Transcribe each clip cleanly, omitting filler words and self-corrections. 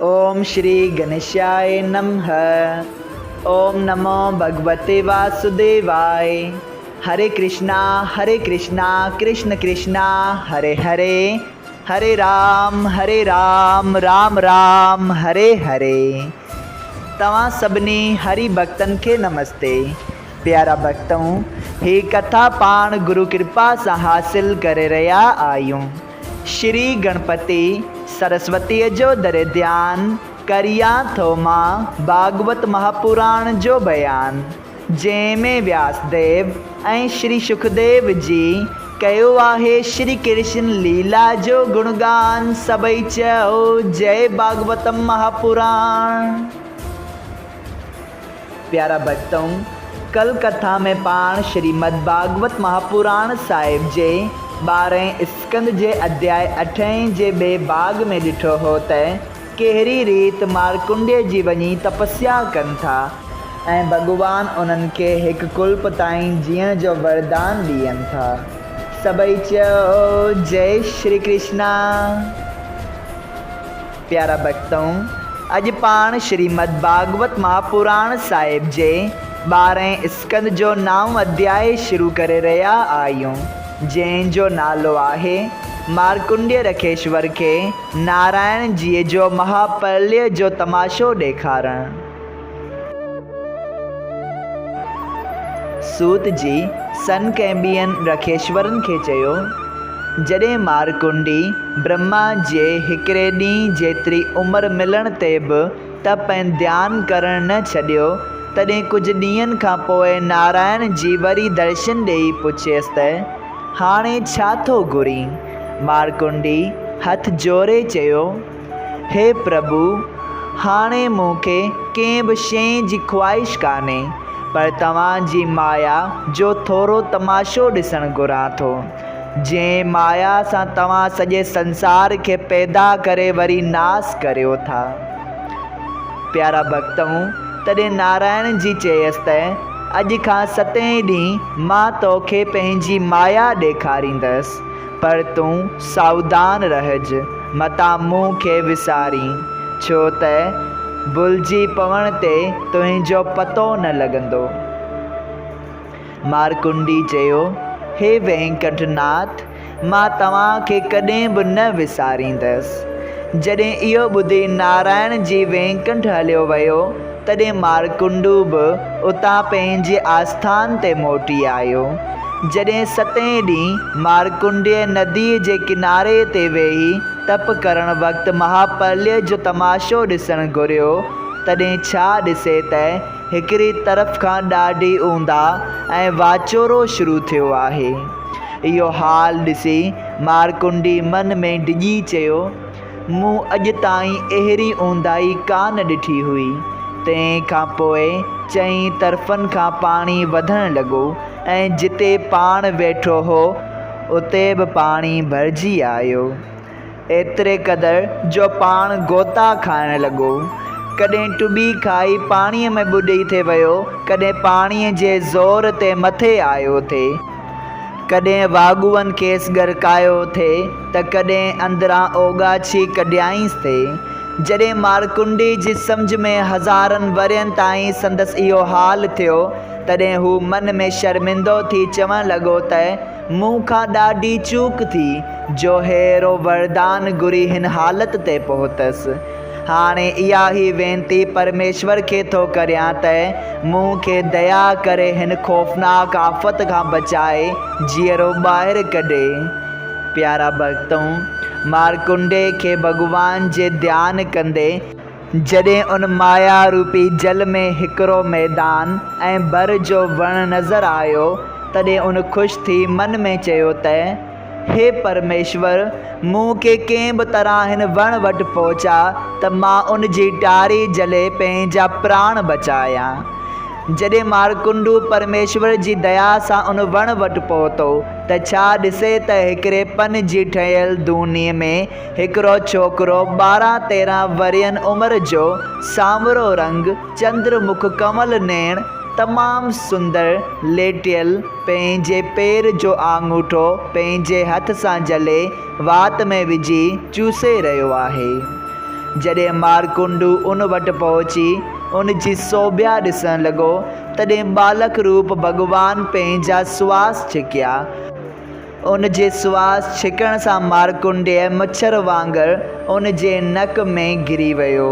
اوم شري گنيشاء نمھ اوم نمو ڀڳوتي واسوديواء هري ڪرشنا هري ڪرشنا ڪرشن ڪرشنا هري هري هري رام هري رام رام رام هري هري توهان سڀني هري ڀڳتن کي نمستي پيارا ڀڳتؤ هي ڪٿا پاڻ گرو ڪرپا سان حاصل ڪري رهيا آهيون شري گڻپتي سرسوتيء جو در ڌيان ڪريان ٿو مان ڀاڳوت مهاپراڻ جو بيان جنهن ۾ وياس ديو ۽ شري شڪديو جي ڪيو آهي شري ڪرشن ليلا جو گڻگان سڀئي چئو جئي ڀاڳوتم مهاپراڻ. پيارا ڀڳتؤ! ڪل ڪٿا ۾ پاڻ شريمد ڀاڳوت مهاپراڻ صاحب جي ٻارهين اسڪنڌ جي اڌياء اٺين جي ٻئي ڀاڳ ۾ ڏٺو هو ته ڪهڙي ريت مارڪنڊيه جي وڃي تپسيا ڪن ٿا ۽ ڀڳوان انهن کي هڪ ڪلپ تائين جيئڻ جو وردان ڏين ٿا. سڀئي چئو جئي شري ڪرشنا. پيارا ڀڳتؤ! اڄ پاڻ شريمد ڀاڳوت مهاپراڻ صاحب جي ٻارهين اسڪنڌ جو نائون اڌياء شروع ڪري رهيا آهيون، جنهن جو نالو آهي، مارڪنڊيه رکيشور کي نارائڻ جيء جو مها پرليه جو تماشو ڏيکارڻ. سوت جي سنڪ ۽ ٻين رکيشورن کي چيو، جڏهن مارڪنڊي برهما جي هڪڙي ڏينهن جيتري عمر ملڻ تي به تپ ۽ ڌيان ڪرڻ نه ڇڏيو، تڏهن ڪجهه ڏينهن کان پوء نارائڻ جي وري درشن ڏيئي پڇيس ته، هاڻي ڇا ٿو گهرين؟ مارڪنڊي هٿ جوڙي چيو، هي پرڀو! هاڻي مون کي ڪنهن به شيء جي خواهش ڪانهي، پر توهان جي مايا جو ٿورو تماشو ڏسڻ گهران ٿو، جنهن مايا سان توهان سڄي سنسار کي پيدا ڪري وري ناس ڪريو ٿا. پيارا ڀڳتؤ! تڏهن نارائڻ جي چيس ته، اڄ کان ستين ڏينهن مان توکي پنهنجي مايا ڏيکاريندس، پر تون ساوڌان رهج، متان مون کي وسارين، ڇو ته ڀلجي پوڻ تي تنهنجو پتو نه لڳندو. مارڪنڊي چيو، هي وينڪٽ ناٿ! مان توهان کي ڪڏهن به نه وساريندس. جڏهن اهو ٻڌي نارائڻ جي وينڪنٺ هليو ويو، تڏهن مارڪنڊو به اتان پنهنجي آسٿان تي موٽي آيو. جڏهن ستين ڏينهن مارڪنڊيه نديء جي ڪناري تي ويهي تپ ڪرڻ وقت مهاپرليه جو تماشو ڏسڻ گهريو، تڏهن ڇا ڏسي ته هڪڙي طرف کان ڏاڍي اونداهه ۽ واچوڙو شروع ٿيو آهي. اهو حال ڏسي مارڪنڊي من ۾ ڊڄي چيو، مون اڄ تائين اهڙي اونداهي ڪا نه ڏٺي هئي. تنهن کان پوء چئين طرفن کان پاڻي وڌڻ لڳو ۽ جتي پاڻ ويٺو هو، اتي به پاڻي ڀرجي آيو. ايتري قدر جو پاڻ غوطا کائڻ لڳو. ڪڏهن ٽٻي کائي پاڻيء ۾ ٻڏي ٿي ويو، ڪڏهن پاڻيء جي زور تي مٿي آيو ٿي. ڪڏهن واڳون کيس ڳڙڪايو ٿي ته ڪڏهن اندران اوڳاڇي ڪڍيائينس ٿي. جڏهن مارڪنڊي جي سمجهه ۾ هزارن ورهين تائين سندس اهو حال ٿيو، تڏهن هو من ۾ شرمندو ٿي چوڻ لڳو ته، مون کان ڏاڍي چوڪ ٿي، جو ههڙو وردان گهري هن حالت تي پهتس. هاڻي اها ئي وينتي پرميشور کي ٿو ڪريان ته مون کي ديا ڪري هن خوفناڪ آفت کان بچائي جيئرو ٻاهر ڪڍي. پيارا ڀڳتؤ! مارڪنڊيه کي ڀڳوان جي ڌيان ڪندي، جڏهن ان مايا روپي جل ۾ هڪڙو ميدان ۽ بر جو وڻ نظر آيو، تڏهن ان خوش ٿي من ۾ چيو ته، هي پرميشور! مون کي ڪنهن به طرح هن وڻ وٽ پهچاء ته مان ان جي ٽاري جهلي پنهنجا پراڻ بچايان. جڏهن مارڪنڊو پرميشور جي ديا سان ان وڻ وٽ پهتو ته ڇا ڏسي ته هڪڙي پن جي ٺهيل دونيء ۾ هڪڙو ڇوڪرو 12 تيرنهن ورهين عمر جو، سانورو رنگ، چندر مک ڪنول نيڻ، تمام سندر، ليٽيل، پنهنجي پير جو آڱوٺو پنهنجي هٿ سان جهلي وات ۾ وجهي چوسي رهيو آهي. جڏهن مارڪنڊو ان وٽ پهچي ان جي سوڀيا ڏسڻ لڳو، تڏهن ٻالڪ روپ ڀڳوان پنهنجا سواس ڇڪيا. ان جي سواس ڇڪڻ سان مارڪنڊيه مڇر وانگر ان جي نڪ ۾ گهري ويو.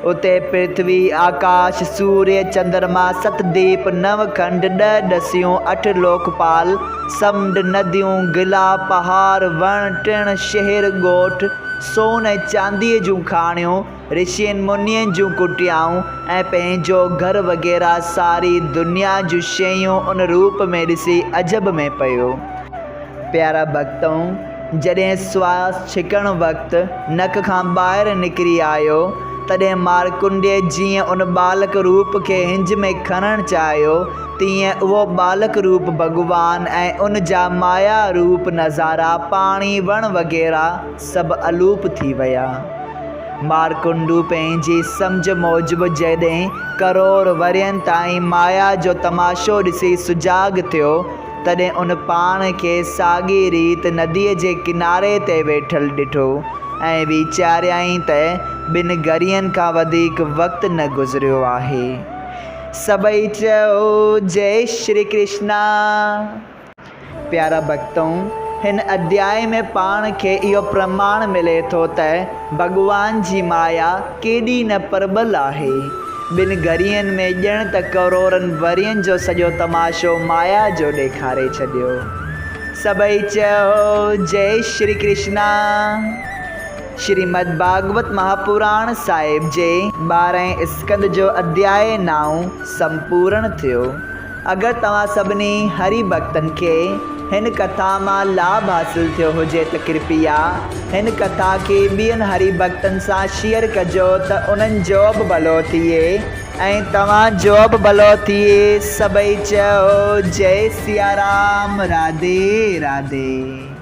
اتي پرٿوي، آڪاش، سوريه، چندرما، ست ديپ، نو کنڊ، ڏھ ڏسيون، اٺ لوڪپال، سمنڊ، نديون، گلا، پهاڙ، وڻ، ٽڻ، شهر، ڳوٺ، سون ۽ چانديء جون کاڻيون، رشين منين جون ڪٽيائون ۽ پنهنجو گهر وغيره ساري دنيا جون شيون ان روپ ۾ ڏسي عجب ۾ پيو. پيارا ڀڳتؤ! جڏهن سواس ڇڪڻ وقت نڪ کان ٻاهر نڪري آيو، تڏهن مارڪنڊيه جيئن ان ٻالڪ روپ کي هنج ۾ کڻڻ چاهيو، تيئن اهو ٻالڪ روپ ڀڳوان ۽ ان جا مايا روپ نظارا، پاڻي، وڻ وغيره سڀ الوپ ٿي ويا. مارڪنڊو پنهنجي سمجهه موجب جڏهن ڪروڙ ورهين تائين مايا جو تماشو ڏسي سجاڳ ٿيو، تڏهن ان پاڻ کي ساڳي ريت نديء جي ڪناري تي ويٺل ڏٺو ۽ ويچاريائين ته ٻن گهڙين کان وڌيڪ وقت نه گذريو آهي. سڀئي چئو جئي شري ڪرشنا. پيارا ڀڳتؤ! هن اڌيائي ۾ پاڻ کي اهو پرماڻ ملي ٿو ته ڀڳوان جي مايا ڪيڏي نه پرٻل آهي. ٻن گهڙين ۾ ڄڻ ته ڪروڙن ورهين جو سڄو تماشو مايا جو ڏيکاري ڇڏيو. سڀئي چئو جئي شري ڪرشنا. شريمد ڀاڳوت مهاپراڻ صاحب جي ٻارهين اسڪنڌ جو اڌيائي نائون سمپورڻ ٿيو. اگر توهان سڀني هري ڀڳتن کي هن ڪٿا مان لاڀ حاصل ٿيو هجي ته ڪرپيا هن ڪٿا کي ٻين هري ڀڳتن سان شيئر ڪجو ته انهن جو به ڀلو ٿئي ۽ توهان جو به ڀلو ٿئي سڀئي چئو جئي سيارام راڌي راڌي.